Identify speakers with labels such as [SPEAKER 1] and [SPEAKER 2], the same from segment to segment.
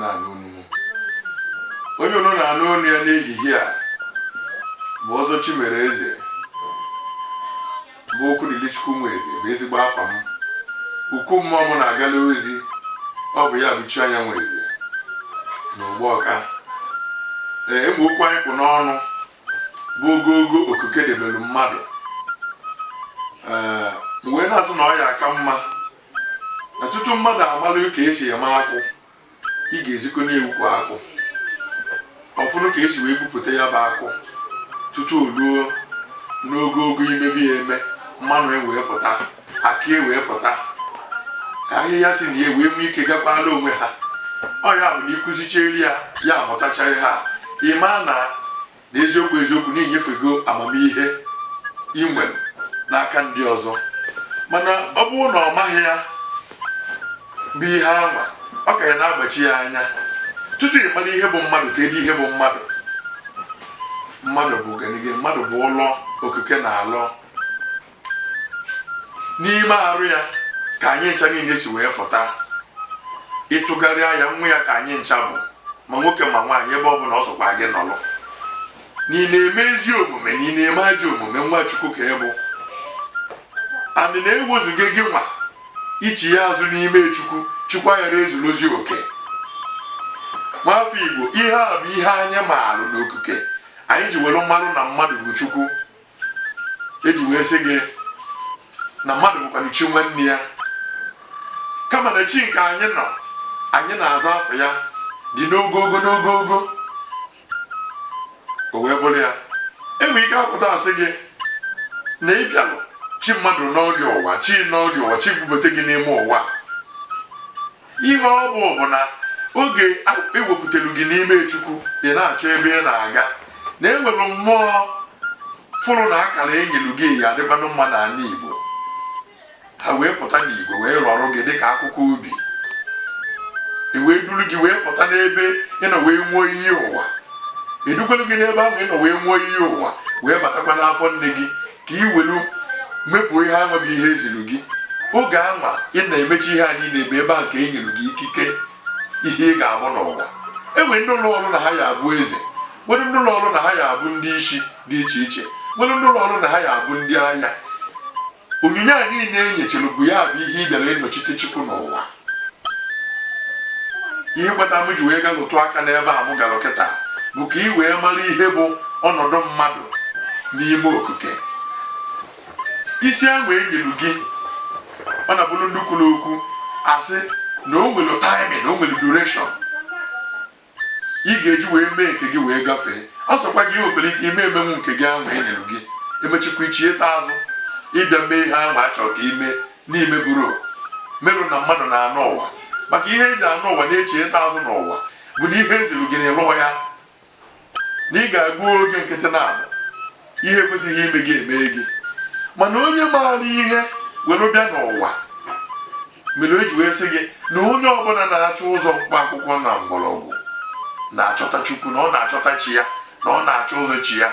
[SPEAKER 1] Na-anụ onu m, onye unu na-anụ onu ya n'ehihie a bụ Ọzọ Chimereze, bụ Okwudilichukwu Nweze bụ ezigbo afa m. Ukwu mmụọ m na-agala ozi, ọ bụ ya bụ Chi Anya Nweze na Ugbọka. Ee, egbe okwu anyị kpụ n'ọnụ bụ ogogo okike debelu mmadụ. Ee, m wee na-asị na ọ ya aka mma na tutu mmadụ amalụ ka esi eme akwụ, ị ga-ezikọ na-ewukwu akwụ ọfụnụ ka esi wee gwupụta ya bụ akwụ tutu o ruo n'ogogo imebi ya eme, mmanụ e wee pụta, akị e wee pụta, ahịhịa si na ya wee nwee ike gakwala onwe ha. Ọ ya bụ na ịkụzicheri ya, ya amụtacha ihe a, ị maa na n'eziokwu eziokwu na inyefego amamihe ị nwere n'aka ndị ọzọ. Mana ọ bụrụ na ọ maghị ya bụ ihe anwa, ọ ka ya na-agbachi ya anya tutu ị mara ihe bụ mmadụ. Kedu ihe bụ mmadụ? Mmadụ bụ gịnị? Mmadụ bụ ụlọ okike na-alọ n'ime arụ ya ka anyị ncha niile si wee pụta. Ịtụgharịa ya, nwa ya ka anyị ncha bụ, ma nwoke ma nwaanyị, ebe ọ bụla ọ sọkwa gị nọrọ, na ị na-eme ezi omume na ị na-eme ajọ omume, nwa Chukwu ka ị bụ. Andị na-ewezuga gị nwa ichi ya azụ n'ime Chukwu, Chukwu aghara ezulozi oke. Nwafọ Igbo, ihe a bụ ihe anyị maalụ n'okike anyị ji were mmalụ na mmadụ bụ Chukwu. Eji wee sị gị na mmadụ bụkwanụ chi nwanne ya, kama na chi nke anyị nọ, anyị na-aza afọ ya dị n'ogogo n'ogogo. O wee bụrụ ya, enwere ike apụta asị gị na ị bịalụ chi mmadụ n'oge ụwa, chi n'oge ụwa, chi kwupụta gị n'ime ụwa. Ihe ọ bụ bụ na oge ewepụtara gị n'ime Chukwu, ị na-achọ ebe ị na-aga, na enwere mmụọ fụrụ na akara enyelu gị ya adịkwanụ mma n'ala Igbo, ha wee pụta n'igwe wee rọrọ gị dịka akụkọ ubi, e wee duru gị wee pụta n'ebe ị nọ wee nwuo iyi ụwa, edukwelu gị n'ebe ahụ ị nọ wee nwuo iyi ụwa, wee batakwa n'afọ nne gị ka ị welu mepụ ihe ahụ bụ ihe eziri gị. Oge anwa ị na-emechi ihe a niile bụ ebe ahụ ka e nyere gị ikike ihe ị ga-abụ n'ụwa. Enwere ndị ụlọ ọrụ na ha ya abụ eze, nwere ndị ụlọ ọrụ na ha ya abụ ndị isi dị iche iche, nwere ndị ụlọ ọrụ na ha ya abụ ndị agha. Onyinye a niile e nyechara bụ ya bụ ihe ị bịara ịnọchite Chukwu n'ụwa. Ihe kpata m ji wee gaa lụtụ aka n'ebe a m gara kịta bụ ka ị wee mara ihe bụ ọnọdụ mmadụ n'ime okike. Isi ahụ enyelu gị, ọ na-abụrụ ndị kwuru okwu asị na o nwere timing, na o nwere duration ị ga-eji wee mee nke gị wee gafee. Ọ sọkwa gị nwekwara ike ime emenwu nke gị ahụ enyere gị, emechikwa ichie azụ ịbịa mee ihe ahụ a chọrọ ka ime n'ime buru merụ na mmadụ na-anụ ụwa. Maka ihe eji anụ ụwa na-eche ịta azụ n'ụwa bụ na ihe eziri gị na ịlụọ ya, na ị ga-agbu oge nkịtị na abụ ihe ekwesịghị ime gị eme gị. Mana onye maara ihe were bịa n'ụwa mere o ji wee sị gị na onye ọbụla na-achọ ụzọ mkpa akwụkwọ na mgbọrọgwụ na-achọta Chukwu, na ọ na-achọta chi ya, na ọ na-achọ ụzọ chi ya.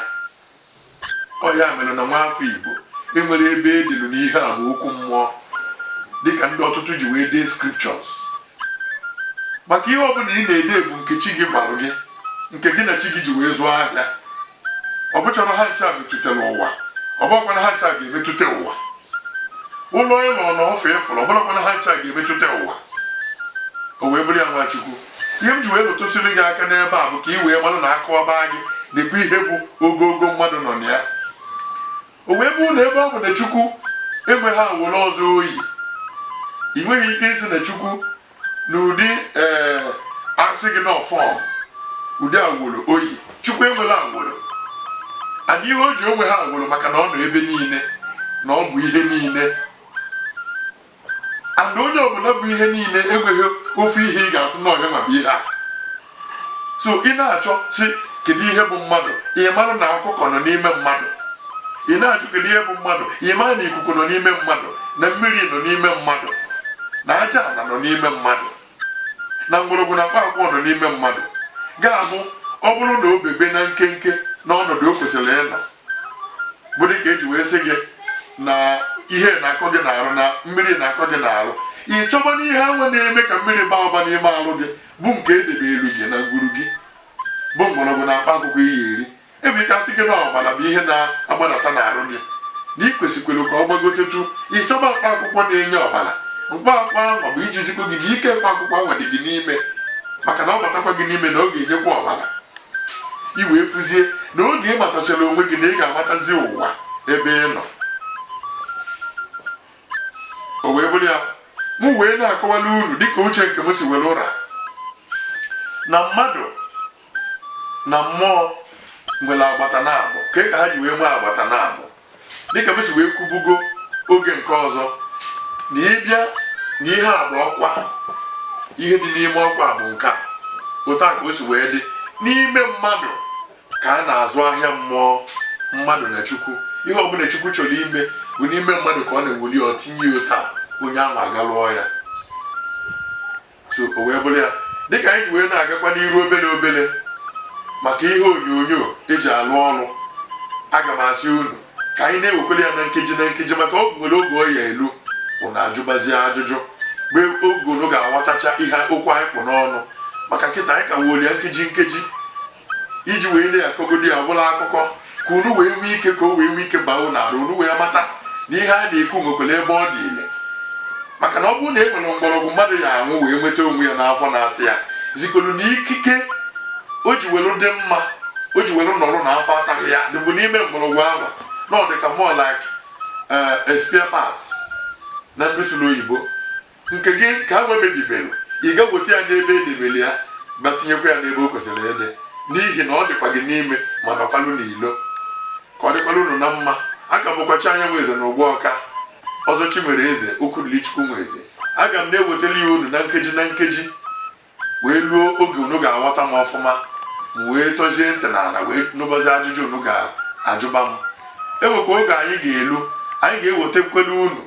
[SPEAKER 1] Ọ ya mere na nwaafọ Igbo enwere ebe edelu na ihe a bụ okwu mmụọ, dịka ndị ọtụtụ ji wee dee scriptures. Maka ihe ọbụla ị na-ede bụ nke chi gị gbalụ gị, nke gị na chi gị ji wee zụọ ahịa. Ọ bụchara ha ncha metụtara ụwa, ọ bụrụkwana ha ncha ga-emetụta ụwa. Ụlọ ịlọ na ọfụ ịfụrụ, ọ bụrụkwana ha ncha ga-emetụta ụwa. O wee bụrụ ya, Nwachukwu, ihe m ji wee lụtụsịrị gị aka n'ebe a bụ ka ị wee marụ na akụwaba gị nekwa ihe bụ ogogo mmadụ nọ na ya. O wee bụrụ na ebe ọ bụ na Chukwu enweghị awụrụ ọzọ oyi, ị nweghị ike isi na Chukwu n'ụdị ee asị gị na form ụdị awụrụ oyi. Chukwu enwere awụrụ, and ihe o ji onwe ha awụrụ maka na ọ nọ ebe niile, na ọ bụ ihe niile, and onye ọbụla bụ ihe niile enweghị ofu ihe ị ga-asị na ọya ma bụ ihe a. So ị na-achọ si kedu ihe bụ mmadụ, ị mara na ọkụkọ nọ n'ime mmadụ. Ị na-achọ kedu ihe bụ mmadụ, ị mara na ikuku nọ n'ime mmadụ, na mmiri nọ n'ime mmadụ, na aja ala nọ n'ime mmadụ, na mgbọrọgwụ na mkpa akwụkwọ nọ n'ime mmadụ. Ga-abụ ọ bụrụ na o bebe na nkenke n'ọnọdụ o kwesịrị ịnọ, bụ dịka eji wee sị gị na ihe na-akọ gị n'arụ, na mmiri na-akọ gị n'arụ, Ị chọba n'ihe anwa na-eme ka mmiri baa ụba n'ime alụ gị, bụ nke edebe elu gị na ngwuru gị, bụ mgbọrọgwụ na mkpa akwụkwọ iyi eri ebe ike asị gị na ọbara bụ ihe na-agbadata n'arụ gị, na ị kwesịkwara ka ọ gbagotetu. Ị chọba mkpa akwụkwọ na-enye ọbara. Mkpa akwụkwọ ahụ bụ iji zikwa gị na ike mkpa akwụkwọ ahụ dị gị n'ime, maka na ọ batakwa gị n'ime na ọ ga-enyekwa ọbara. I wee fụzie na oge ị matachara onwe gị na ị ga-amatazi ụwa ebe ị nọ. O wee bụrụ ya, mụ wee na-akọwala unu dịka uche nke m si were ụra na mmadụ na mmụọ nwere agbata na abụ ka ka ha ji wee nwee agbata na abụ. Dịka m si wee kwubugo oge nke ọzọ, na ịbịa na ihe a bụ ọkwa, ihe dị n'ime ọkwa bụ nke a, otu a ka o si wee dị n'ime mmadụ ka a na-azụ ahịa mmụọ mmadụ na Chukwu. Ihe ọbụla Chukwu chọrọ ime bụ n'ime mmadụ ka ọ na-ewuli, ọ tinye ya otu a, onye ahụ aga lụọ ya. So o wee bụrụ ya, dịka anyị ji wee na-agakwa n'iru obele obele maka ihe onyonyo eji alụ ọrụ, aga m asị unu ka anyị na-ewekwere ya na nkeji na nkeji, maka ọ nwere oge ọ ya elu unu ajụbazie ajụjụ, mgbe oge unu ga-aghọtacha ihe okwu anyị kpụ n'ọnụ. Maka kịta anyị ka welie nkeji nkeji iji wee na-akọgodi ya bụla akụkọ, ka unu wee nwee ike, ka o wee nwee ike baa unu arụ, unu wee mata na ihe a na-ekwu nwekwara ebe ọ dị ile. Maka na ọ bụrụ na e nwere mgbọrọgwụ mmadụ ya aṅụ wee nweta onwe ya n'afọ na-atụ ya, zikolu na ikike o ji welu dị mma, o ji welu nọrọ n'afọ ataghị ya, dịbụ n'ime mgbọrọgwụ ahụ, na ọ dị ka more like spare parts na ndị sụrụ oyibo. Nke gị ka ha nwee mebibelu, ị ga weta ya n'ebe edebere ya, ba tinyekwa ya n'ebe o kwesịrị ịdị, n'ihi na ọ dịkwa gị n'ime ma nọkwalụ n'ilo. Ka ọ dịkwala unu na mma. Aka m bụkwa Anyanwụ Eze na Ụgbọ Ọka ọzọ, Chinwere Eze Okwudili Chukwu nwe eze. Aga m na-ewetara ya unu na nkeji na nkeji wee luo oge unu ga-aghọta m ọfụma, m wee tọzie ntị n'ala wee nụbazie ajụjụ unu ga-ajụba m. Enwekwa oge anyị ga-elu, anyị ga-ewetakwelu unu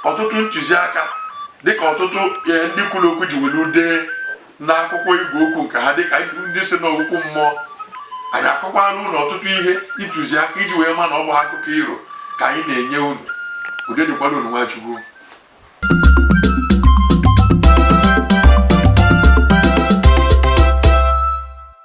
[SPEAKER 1] ọtụtụ ntụziaka, dịka ọtụtụ ndị kwuru okwu ji welu dee n'akwụkwọ igwe okwu nke ha, dịka ndị si n'okwu mmụọ. Anyị akọkwara unu ọtụtụ ihe ntụziaka iji wee ma na ọ bụ akụkọ iro ka anyị na-enye unu. Udo dịkwara unu. Nwachukwu.